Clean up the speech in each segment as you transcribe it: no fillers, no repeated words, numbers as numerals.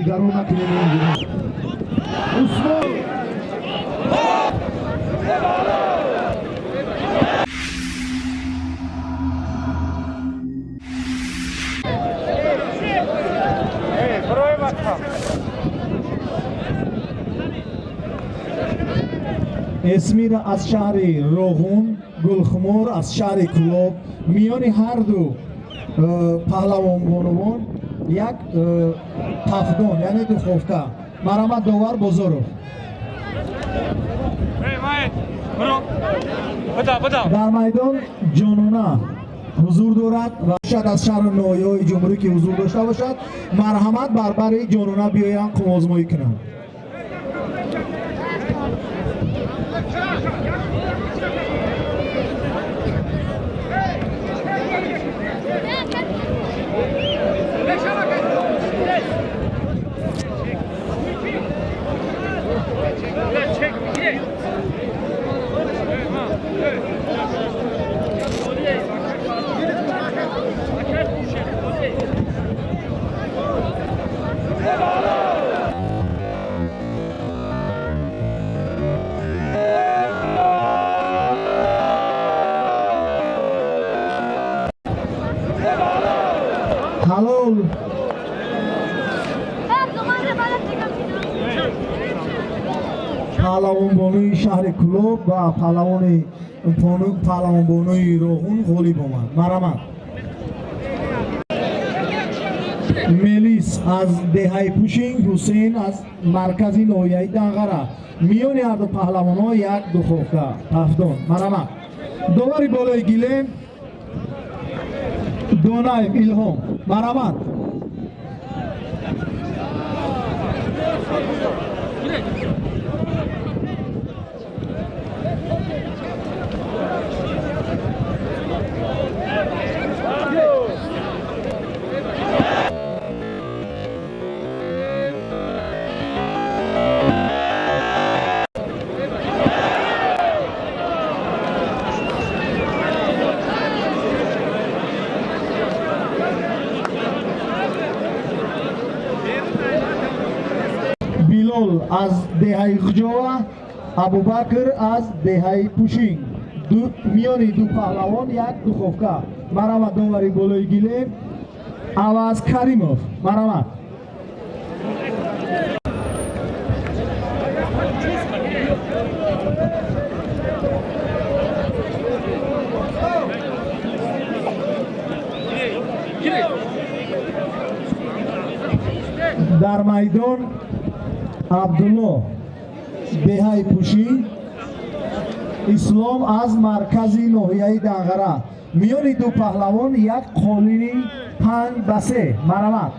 Дигарон накунем. Усмон. Эсмира аз шаҳри Роғун, Гулхумор аз шаҳри Кӯлоб. Миёни ҳарду паҳлавонбонувон як тафдон, яъне духовка. Марҳамат, довар Бозоров. Дар майдон Ҷонона ҳузур дорад ва шояд аз шаҳру ноҳияҳои ҷумҳурӣ ки ҳузур дошта бошад, марҳамат, бар бари Ҷонона биёянд, қувваозмоӣ кунанд. Ҳалол. Паҳлавонбонуи шаҳри Кӯлоб ва паҳлавонбонуи Роғун ғолиб омад. Марҳамат. Мелис аз деҳаи Пушинг, Ҳусейн аз маркази ноҳияи Данғара. Миёни ҳарду паҳлавонҳо як духовка, тафдон. Марҳамат, довари болои гилем Донаев Илҳом. Марҳамат. Билол аз деҳаи Ғуҷова, Абубакр аз деҳаи Пушинг. Миёни ду паҳлавон як духовка. Марҳамат, довари болои гилем Аваз Каримов. Марҳамат. Дар майдон Абдулло, деҳаи Пушинг, Ислом аз маркази ноҳияи Данғара. Миёни ду паҳлавон як қолини 5 ба 3. Марҳамат.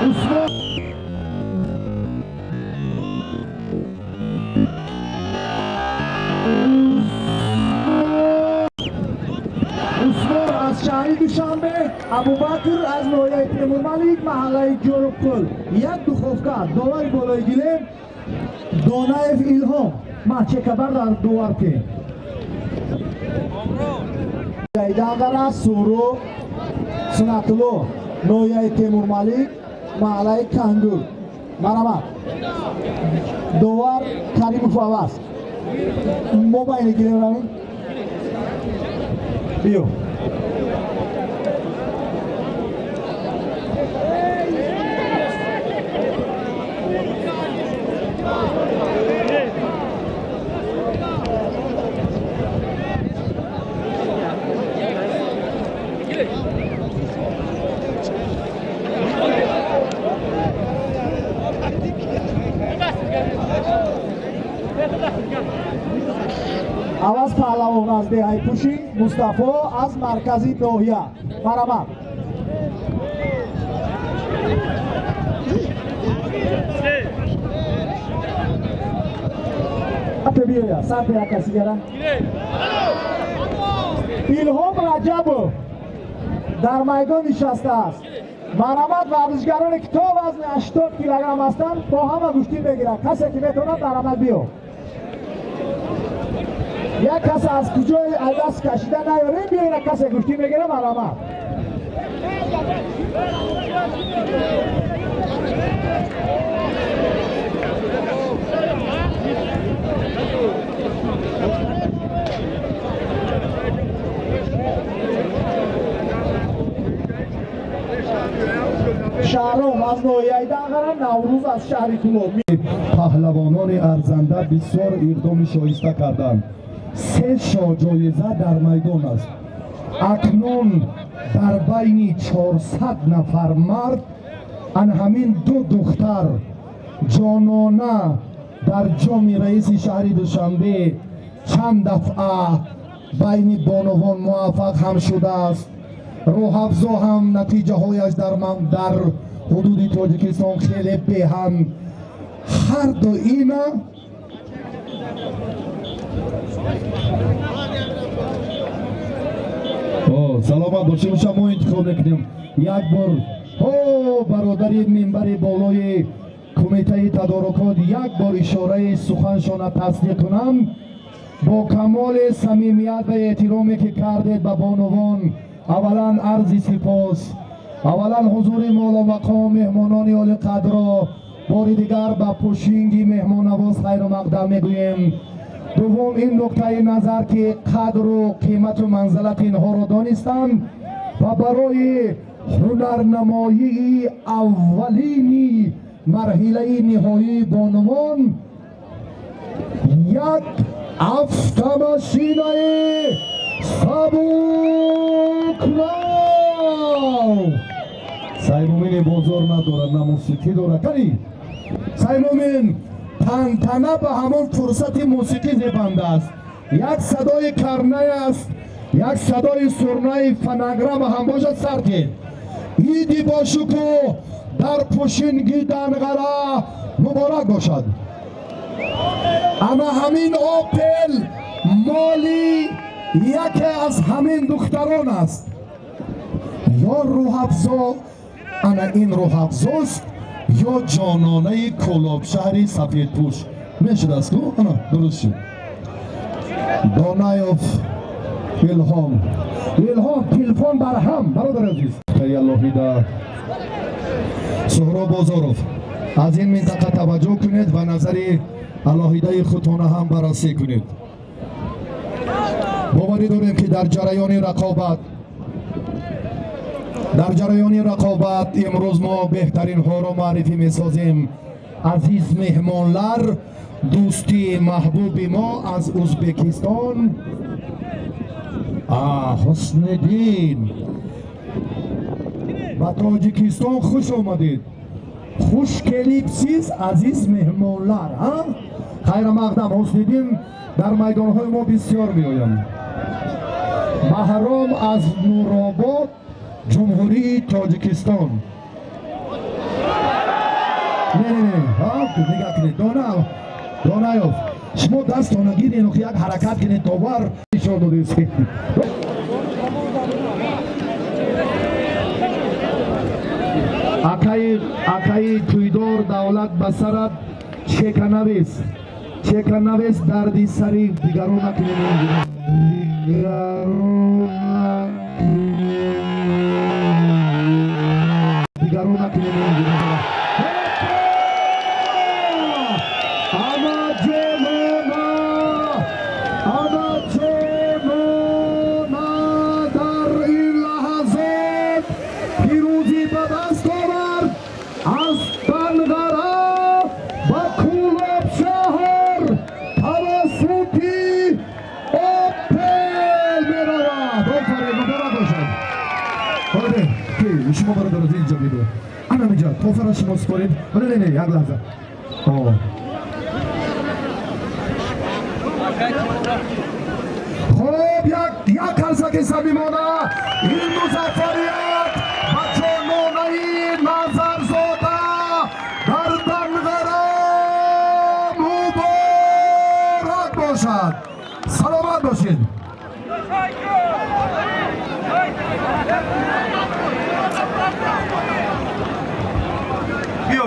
Усмон. Усмон аз шаҳри Душанбе, Абубакр аз ноҳияи Темурмалик, маҳаллаи Ҷорубқул. Як духовка. Довари болои гилем Донаев Илҳом. Ма чекабар дар довар ке Данғара, Суру Сунатулло, ноҳияи Темурмалик, маҳаллаи Кангур. Марҳамат, довар Каримов Аваз. Мобайни гилем равем. Биё. Аваз Паҳлавон аз деҳаи Пушин, Мустафо аз маркази ноҳия. Марҳамат. Биёя, сарпе як каси гара. Илҳом Раҷабов дар майдон нишастааст. Марҳамат, варзишгароне, ки то вазни 80 килограмм ҳастанд, бо ҳама гӯштӣ мегирад. Касе ки метавонад, марҳамат, биё. Як кас аз куҷои даст кашида наёрем, биёина, касе гӯштӣ мегирад, марҳамат. Шаҳром аз ноҳияи Данғара, Наврӯз аз шаҳри Кӯлоб. Паҳлавонони арзанда бисёр иқдоми шоиста карданд. Се шоҳҷоиза дар майдон аст. Акнун дар байни 400 нафар мард ан ҳамин ду духтар, Ҷонона дар ҷоми раиси шаҳри Душанбе чанд дафъа байни бонувон муваффақ ҳам шудааст. Рӯҳафзо ҳам натиҷаҳояш дар ҳудуди Тоҷикистон хеле беҳам. Ҳар ду ина саломат бошем. Ша мо интихоб мекунем як бор. О, бародари минбари болои кумитаи тадорукот, як бор ишораи суханшона тасдиқ кунам. Бо камоли самимият ва эҳтироме, ки кардед ба бонувон, аввалан арзи сипос. Аввалан ҳузури моломақом меҳмонони олиқадрро бори дигар ба Пушинги меҳмоннавоз хайру мақдам мегӯем. Дуввум, ин нуқтаи назар, ки қадру қимату манзалати инҳоро донистанд ва барои ҳунарнамоии аввалини марҳилаи ниҳоии бонувон як автомашинаи сабукнав. Саймумини бозор надорад, на мусиқӣ дорад. Кани, Саймумин, тантана ба ҳамон фурсати мусиқӣ зебанда аст. Як садои карнай аст, як садои сурнаи фонограмма ҳам бошад, сар кед. Иди бошукӯҳ дар Пушинги Данғара муборак бошад. Ана ҳамин Опел моли яке аз ҳамин духтарон аст ё Рӯҳафзо. Ана ин Рӯҳафзост ё Ҷононаи Кӯлобшаҳри сафедпӯш мешудааст ку. Ана, дуруст шуд. Донаёв Илҳом. Илҳом, телефон барҳам, бародар азиз. Аллоҳида Суҳроб Бозоров, аз ин минтақа таваҷҷӯҳ кунед ва назари алоҳидаи худтона ҳам баррасӣ кунед. Боварӣ дорем, ки дар ҷараёни рақобат имрӯз мо беҳтаринҳоро муаррифӣ месозем. Азиз меҳмонлар, дӯсти маҳбуби мо аз Узбекистон Ҳусниддин, ба Тоҷикистон хуш омадед. Хуш келибсиз, азиз меҳмонлар. Хайрамақдам, Ҳусниддин дар майдонҳои мо бисёр меоянд. Баҳром аз Нуробод, Ҷумҳурии Тоҷикистон. Не, не, не, нигаҳ кунед. Донаёв, шумо дастона гирен, як ҳаракат кунед, довар нишон додед. Акаи тӯйдор, давлат ба сарат, чека навис, чека навис, дарди сари дигарон накунем, дигарон накунем. Тӯҳфаро шумо супоред. Не, не, не, як лаҳза. Хуб, як қарсаки самимона ин музаффарият ба ҷононаи Назарзода дар Данғара муборак бошад. Саломат бошед. Биё.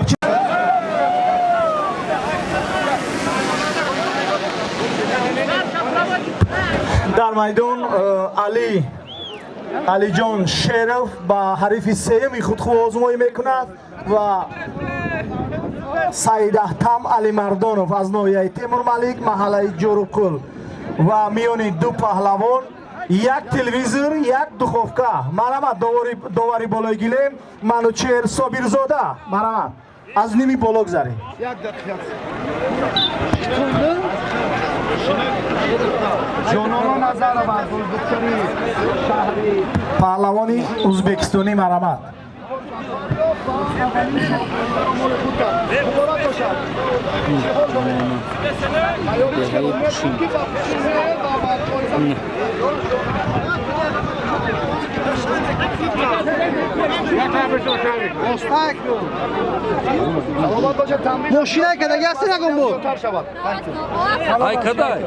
Дар майдон Али Алиҷон Шеров ба ҳарифи сеюми худ озмоӣ мекунад ва Саидаҳтам Алимардонов аз ноҳияи Темурмалик, маҳаллаи Ҷорубкӯл, ва миёни ду паҳлавон як телевизор, як духовка. Марҳамат, довари болои гилем Манучер Собирзода, марҳамат, аз ними боло гузаред. Ҷонона Назарова, духтари шаҳри Паҳлавони узбекистонӣ, марҳамат. Муборак бошад. Деҳаи Пушин. Мошина кадаги ҳасти нагон буд. Ай кадай?